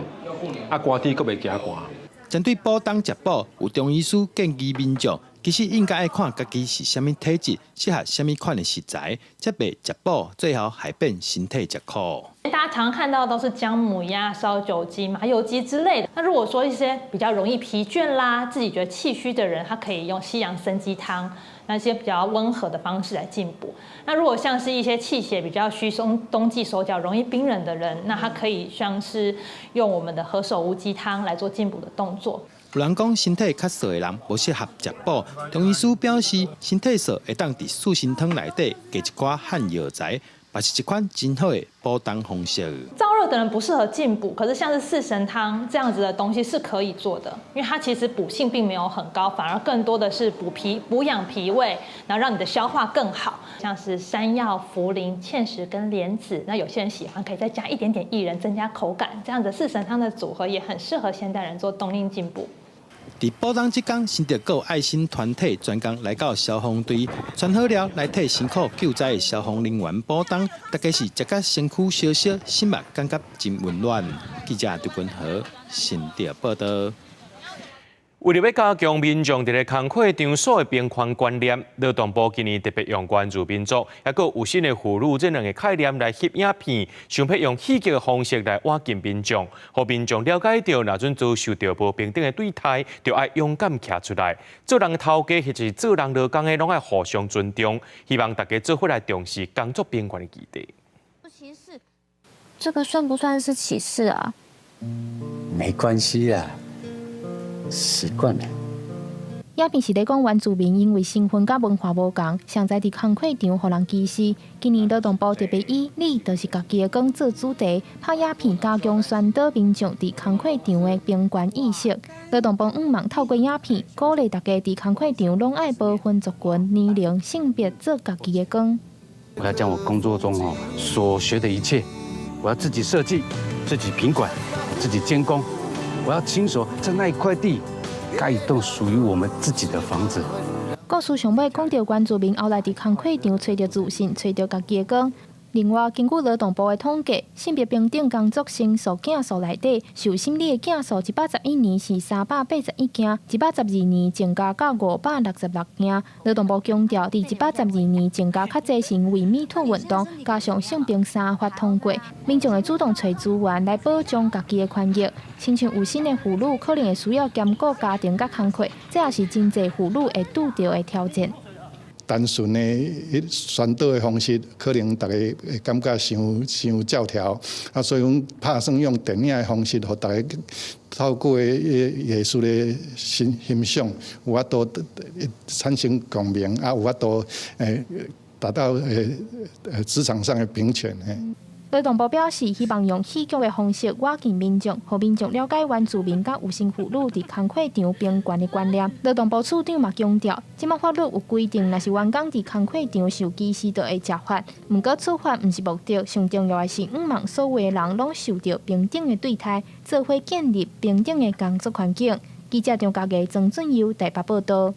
啊寒天閣袂驚寒。針對補冬食補，有中醫師建議民眾，其實應該愛看家己是啥物體質，適合啥物款的食材，才袂食補，最後害變身體食苦。大家常看到都是薑母鴨、燒酒雞、麻油雞之類的。那如果說一些比較容易疲倦啦，自己覺得氣虛的人，他可以用西洋參雞湯，那些比較溫和的方式來進補。那如果像是一些氣血比較虛鬆、冬季手腳容易冰冷的人，那他可以像是用我們的何首烏雞湯來做進補的動作。有人講身體較燥的人無適合食補，中醫師表示，身體燥會當佇四神湯內底加一寡漢藥材，嘛是一款真好的補冬方式。燥熱的人不適合進補，可是像是四神湯這樣子的東西是可以做的，因為它其實補性並沒有很高，反而更多的是補脾、補養脾胃，然後讓你的消化更好。像是山藥、茯苓、芡實跟蓮子，那有些人喜歡可以再加一點點薏仁，增加口感。這樣子四神湯的組合也很適合現代人做冬令進補。佇補冬這工，新竹閣有愛心團體專工來到消防隊，穿好了來替辛苦救災的消防人員補冬，大家是食甲身軀燒燒，心嘛感覺真溫暖。記者張君和新竹報道。為著欲加強民眾佇咧工課場所的平權觀念，勞動部今年特別用關注民族，抑閣有新的婦女這兩個概念來翕影片，想欲用戲劇的方式來倚近民眾，予民眾了解著，若陣遭受著無平等的對待，就愛勇敢徛出來。做人頭家或者是做人勞工的，攏愛互相尊重。希望大家做伙來重視工作平權的議題。歧視，這個算不算是歧視啊？沒關係啦。習慣了。影片是咧講原住民因為身份佮文化無仝，常在佇工課場予人歧視。今年勞動部特別以“你就是家己的光”做主題，拍影片加強宣導民眾佇工課場的平權意識。勞動部向望透過影片，鼓勵大家佇工課場攏愛無分族群、年齡、性別，做家己的光。我要將我工作中哦所學的一切，我要自己設計、自己品管、自己監工。我要親手在那一塊地蓋一棟屬於我們自己的房子。故事上尾講著原住民後來佇工課場揣著自信，揣著家己的光。另外，根據勞動部的統計，性別平等工作申訴件數內底，受審理的件數，111年是381件，112年增加到566件。勞動部強調，佇112年增加較濟是因為 Me Too 運動，加上性平三法通過，民眾會主動揣資源來保障家己的權益。親像有身的婦女，可能會需要兼顧家庭佮工課，這也是真濟婦女會拄著的挑戰。單純的宣導的方式，可能大家會感覺傷傷教條，啊，所以阮拍算用電影的方式，予大家透過藝術的欣欣賞，有法度產生共鳴，啊，有法度達到職場上的平權。勞動部表示，希望用戲劇的方式倚近民眾，予民眾了解原住民佮有身婦女佇工課場平權的觀念。勞動部處長嘛強調，這擺法律有規定，若是員工佇工課場受歧視，就會懲罰。毋過處罰毋是目的，上重要的是向望所有的人攏受著平等的對待，做伙建立平等的工作環境。記者張家藝、曾俊佑台北報導。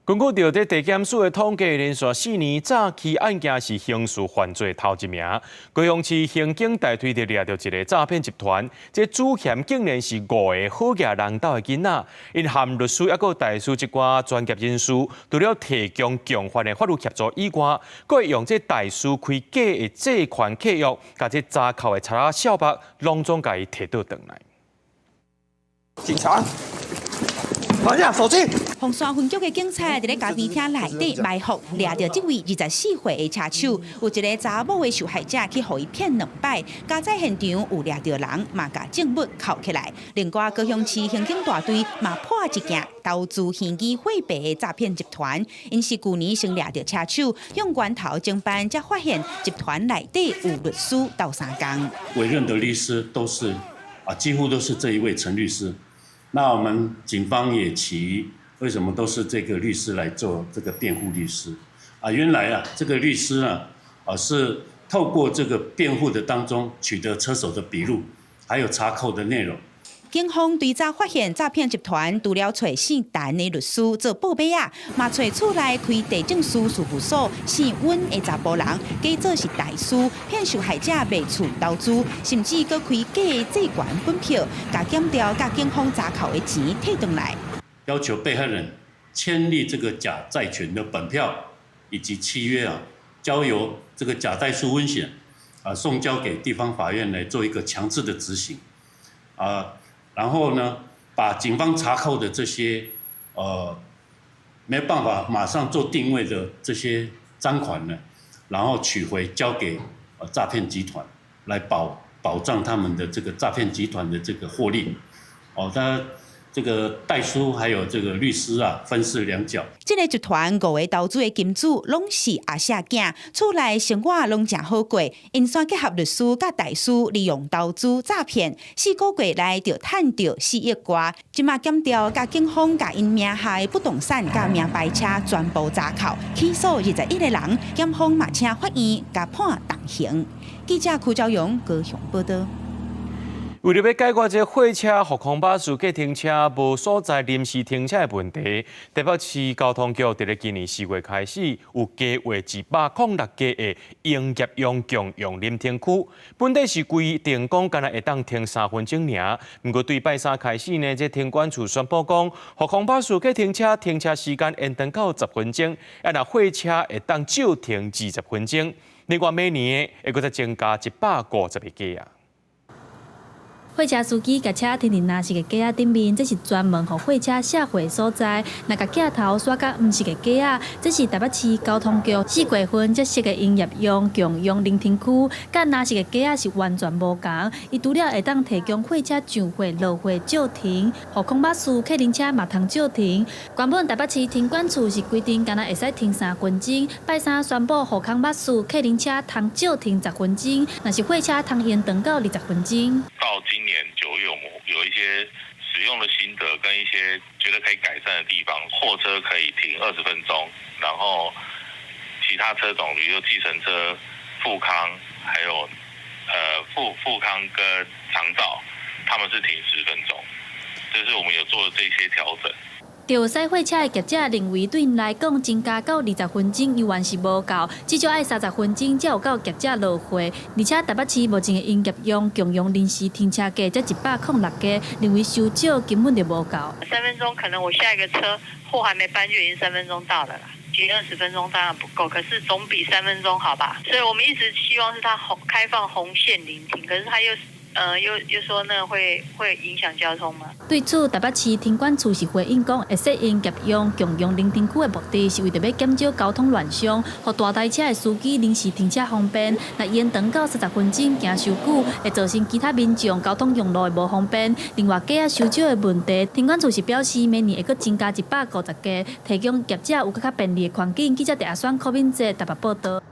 根據著這地檢署的統計，連續4年詐欺案件是刑事犯罪頭一名。高雄市刑警大隊就掠著一个詐騙集團，這主嫌竟然是五个好額人兜的囡仔，𪜶含律師抑閣大師這寡專業人士，除了提供共犯的法律協助以外，閣會用這大師開假的借款契約，共這查扣的賊仔小目，攏總共伊提倒轉來。警察。放下手機。鳳山分局的警察佇咧咖啡廳內底埋伏，掠著這位24歲的車手，有一个查某的受害者去予伊騙兩擺，駕駛現場有掠著人，嘛共證物扣起來。另外，高雄市刑警大隊嘛破一件投資虛擬貨幣的詐騙集團，𪜶是舊年先掠著車手，向源頭偵辦，才發現集團內底有律師鬥相共。委任的律師都是啊，幾乎都是這一位陳律師。那我們警方也起疑，為什麼都是這個律師來做這個辯護律師？啊，原來啊，這個律師啊，啊是透過這個辯護的當中取得車手的筆錄，還有查扣的內容。警方追查發現詐騙集團除了揣姓陳的律師做報尾仔，嘛揣厝內開地政士事務所姓溫的查埔人，假做是代書，騙受害者賣厝投資，甚至閣開假的債權本票，共檢調佮警方查扣的錢提轉來。要求被害人簽立這個假債權的本票以及契約啊，交由這個假代書溫顯啊送交給地方法院來做一個強制的執行啊。然後呢，把警方查扣的這些，沒辦法馬上做定位的這些贓款呢，然後取回交給詐騙集團，來保障他們的這個詐騙集團的這個獲利。哦，他這個代書還有這個律師啊，分飾兩角。這个集團五个投資的金主攏是阿舍囝，厝內生活攏誠好過。𪜶煞結合律師佮代書，利用投資詐騙，4個月內就趁著4億外。這馬檢調佮警方共𪜶名下的不動產佮名牌車全部查扣，起訴21個人，檢方嘛請法院共判重刑。記者柯昭勇高雄報道。為著欲解決這貨車、復康巴士計程車無所在臨時停車的問題，台北市交通局佇咧今年4月開始有計劃106個的營業用共用臨停區。本底是規定講，干焦會當停3分鐘爾。毋過對拜三開始呢，這停管處宣布講，復康巴士計程車停車時間延長到10分鐘，啊若貨車會當少停20分鐘。另外每年會閣再增加150個啊。貨車司機共車停佇藍色的格仔頂面，這是專門予貨車卸貨所在。若共鏡頭徙到黃色的格仔，這是台北市交通局4月份才設的營業用共用臨停區，佮藍色的格仔是完全無仝。伊除了會當提供貨車上貨、落貨照停，予空巴士、客運車嘛通照停。原本台北市停管處是規定，干焦會使停3分鐘，拜三宣布予空巴士、客運車通照停十分鐘，若是貨車通延長到20分鐘。到今年9月，我們有一些使用的心得跟一些覺得可以改善的地方。貨車可以停20分鐘，然後其他車種，比如說計程車、復康，還有復康跟長照，他們是停十分鐘。這是我們有做的這些調整。著駛貨車的業者認為，對𪜶來講，增加到20分鐘猶原是無夠，至少愛30分鐘才有夠業者落貨。而且台北市目前的營業用共用臨時停車格才106個，認為收少根本就無夠。三分鐘可能我下一個車貨還沒搬就已經三分鐘到了啦，停20分鐘當然不夠，可是總比三分鐘好吧？所以我們一直希望是它紅開放紅線臨停，可是它又說那會影響交通嗎？對此，台北市停管處是回應講，會設營業用共用臨停區的目的是為著欲減少交通亂象，予大台車的司機臨時停車方便。若延長到30分鐘，驚傷久，會造成其他民眾交通用路的無方便。另外，格仔收少的問題，停管處是表示，每年會閣增加150個，提供業者有閣較便利的環境。記者鄭阿選、柯敏哲台北報道。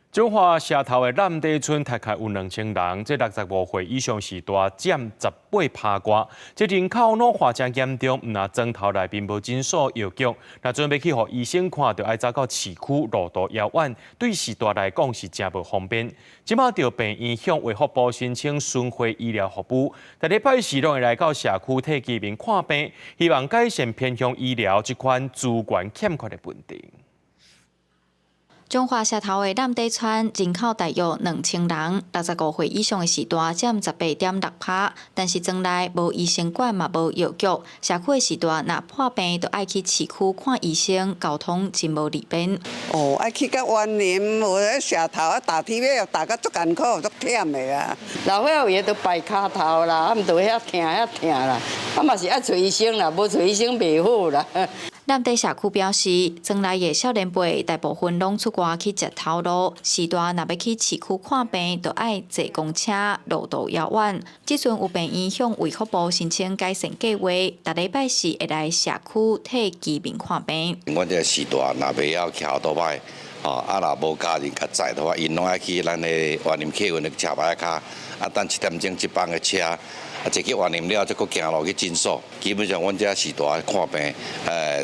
彰化社頭的湳底村，大概有2000人，這65歲以上時大佔18%外。這人口老化誠嚴重，毋但莊頭內面無診所藥局，若準備去予醫生看，就愛走到市區，路途遙遠，對序大來講是誠無方便。這馬著病院向衛福部申請巡迴醫療服務，逐禮拜四攏會來到社區替居民看病，希望改善偏鄉醫療這款資源欠缺的問題。彰化社頭的湳底村人口大約2000人，65歲以上的序大佔18.6%，但是庄內無醫生館嘛無藥局，社區的序大若破病，就愛去市區看醫生，交通真無利便。哦，愛去到員林，無咧社頭啊，踏鐵馬踏甲足艱苦，足忝的啊。老歲仔有的都掰跤頭啦，啊毋著遐疼遐疼啦，啊嘛是愛揣醫生啦，無揣醫生袂好啦。湳底社區表示，庄內的少年輩大部分攏出外去食頭路，序大若欲去市區看病，就愛坐公車，路途遙遠。這陣有病院向衛福部申請改善計劃，逐禮拜四會來社區替居民看病。阮這序大若袂曉騎歐多擺，吼啊若無家人共載的話，𪜶攏愛去咱的員林客運的車牌仔跤，啊等7點鐘一班的車。啊，坐去員林了，再閣行路去診所。基本上，阮遮序大看病，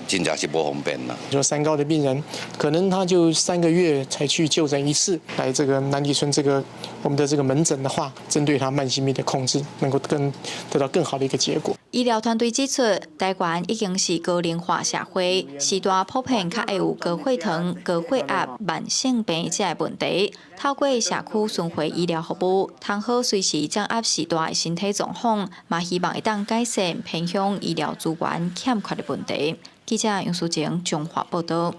真正是無方便啦。就三高的病人，可能他就3個月才去就診一次，來這個南底村這個我們的這個門診的話，針對他慢性病的控制，能夠更得到更好的一個結果。醫療團隊指出，台灣已經是高齡化社會，序大普遍較會有高血糖、高血壓、慢性病這个問題。透過社區巡迴醫療服務，通好隨時掌握序大的身體狀況，嘛希望會當改善偏鄉醫療資源欠缺的問題。記者楊淑靜彰化報導。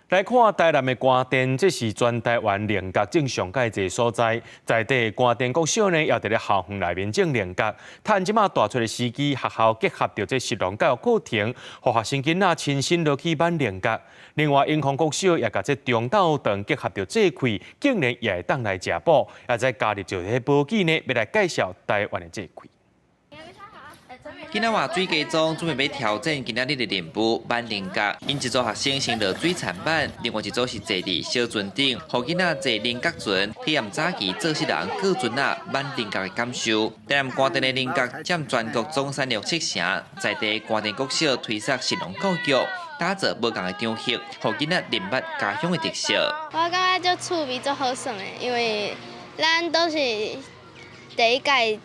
來看台南的官田，這是全台灣菱角種上蓋濟所在。在地官田國小呢，也佇咧校園內面種菱角。趁這馬大出的時機，學校結合著這食農教育課程，予學生囡仔親身落去挽菱角。另外，永康國小也共這中晝頓結合著節氣，竟然也會當來食補，也再加入著這保記呢，欲來介紹台灣的節氣。囡仔活水雞樁準備欲挑戰今仔日的任務，挽菱角。𪜶一組學生先落水田挽，另外一組是坐佇小船頂，予囡仔坐菱角船，體驗早期做穡人過船仔挽菱角的感受。台南官田的菱角佔全國總產量七成，在地官田國小推捒食農教育，打造無仝的場域，予囡仔認捌家鄉的特色。我感覺足趣味、足好耍的，因為咱都是第一屆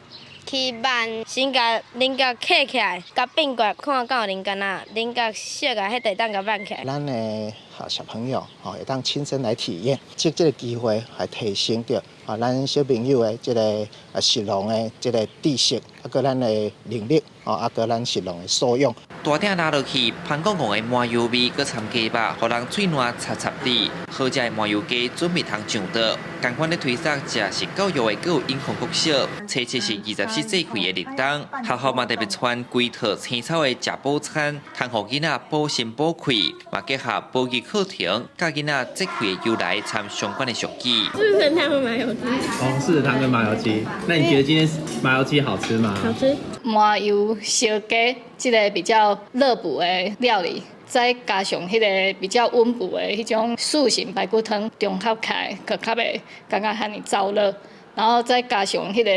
去挽，先共菱角刻起來，共變過來看敢有菱角仔，菱角色啊，彼就會當共挽起來。咱的小朋友吼，會當親身來體驗，藉這個機會來提升著啊，咱小朋友的這个食農的這个知識，啊，閣咱的能力，哦，啊，閣咱食農的素養。大鼎拉落去，芳摃摃的麻油味，閣摻雞肉，予人喙瀾插插滴。好食的麻油雞準備通上桌。仝款咧推捒食食教育的，閣有永康國小，初七是24節氣的立冬，學校嘛特別傳規套青草的食補餐，通予囡仔補身補氣，嘛結合保育課程，教囡仔節氣的由來參相關的俗語。四神湯和麻油雞。哦，四神湯跟麻油雞。那你覺得今天麻油雞好吃嗎？好吃。麻油燒雞，這个比較熱補的料理，再加上彼个比較溫補的彼種四神排骨湯，綜合起來，閣較袂感覺遐爾燥熱，然後再加上彼个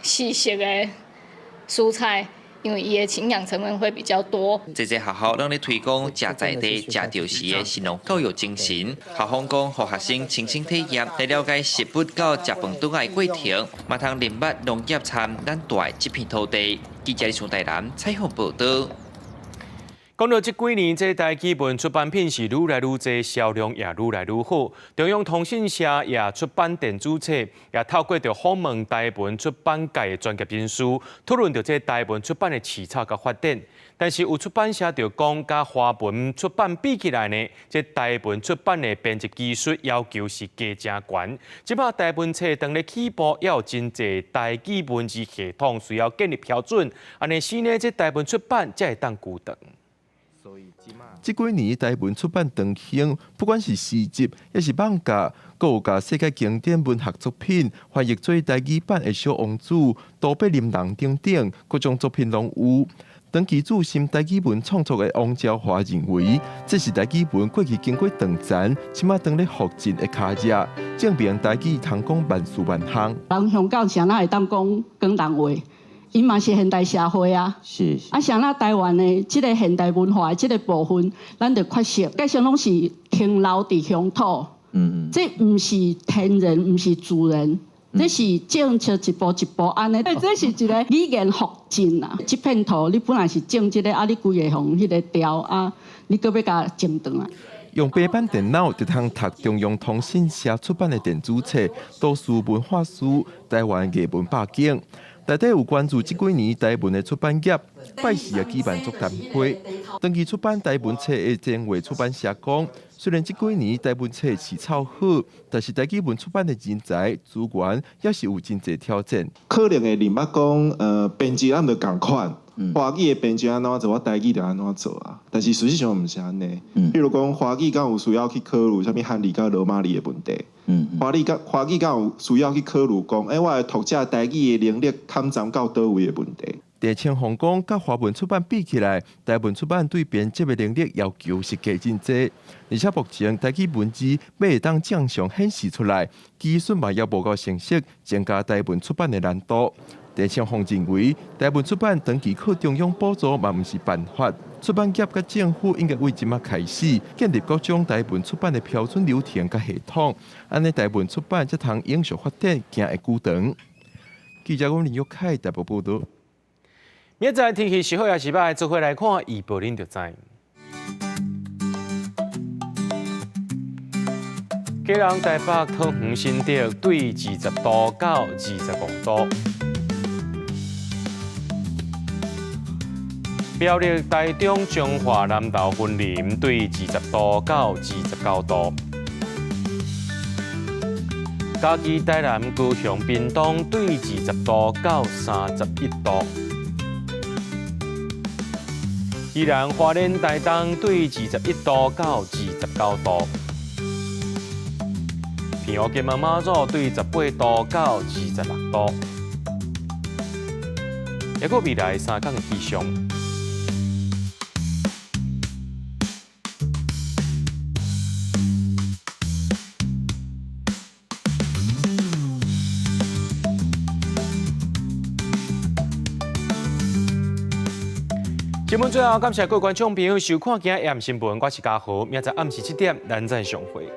四色的蔬菜，因為伊的營養成分會比較多。這個學校攏咧推廣食在地、食著時的食農教育精神。校方講，予學生親身體驗，來了解食物到食飯桌的過程，嘛通認捌農業參咱蹛的這片土地。記者上台南採訪報導。講到這幾年，這台語文出版品是愈來愈濟，銷量也愈來愈好。中央通訊社也出版電子冊，也透過著訪問台文出版界的專業人士，討論著這台文出版的市場佮發展。但是有出版社就講，佮華文出版比起來呢，這台文出版的編輯技術要求是加誠懸。這擺台文冊當咧起步，也有真濟台語文字系統需要建立標準，按呢時呢，這台文出版才會當久長。這幾年台文出版長興，不管是詩集，抑是網架，閣有共世界經典文學作品翻譯做台語版的《小王子》、都柏林人等等，各種作品攏有。長期注心台語文創作的王昭華認為，這是台語文過去經過斷層，這馬當咧復振的跤跡，證明台語通講萬事萬項。人香港啥若會當講廣東話？伊嘛是現代社會啊，啊，啥若台灣的這个現代文化的這个部分，咱就缺失，繼續攏是停留佇鄉土。這毋是天然，毋是自然，這是政策一步一步按呢。這是一个語言復振啊。這片土你本來是種這个，啊，你規个予彼个調啊，你閣欲共種轉來。用平板電腦就通讀中央通訊社出版的電子冊《都市文化書》台灣藝文百景。內底有關注這幾年台文的出版業，拜四也舉辦座談會。長期出版台文冊的前衛出版社講，雖然這幾年台文冊市場好，但是台語文出版的人才資源也是有真濟挑戰。可能會認捌講，編輯咱就仝款，華語的編輯按怎做，我台語就按怎做啊。但是事實上毋是按呢。比如講，華語敢有需要去考慮啥物漢字佮羅馬字的問題？華語敢有需要去考慮講，我的讀者台語的能力堪站到佗位的問題？鄭清鴻講，佮華文出版比起來，台文出版對編輯的能力要求是低真濟。而且目前台語文字欲會當正常顯示出來，技術嘛猶無夠成熟，增加台文出版的難度。鄭清鴻認為，台文出版長期靠中央補助嘛毋是辦法，出版業佮政府應該為這馬開始建立各種台文出版的標準流程佮系統，按呢台文出版才通永續發展，行會久長。記者林玉凱台北報導。明仔載天氣是好抑是䆀，做伙來看預報，恁就知。基隆、台北、桃園、新竹對20度到25度。苗栗、台中、彰化、南投、雲林對20度到29度。嘉義、台南、高雄、屏東對20度到31度。宜蘭、花蓮、台東對21度到29度。澎湖、金門、馬祖對18度到26度。抑閣未來三工的氣象。節目最後，感謝各位觀眾朋友收看今日 AM 新聞，我是嘉豪，明仔載暗時7點，咱再相會。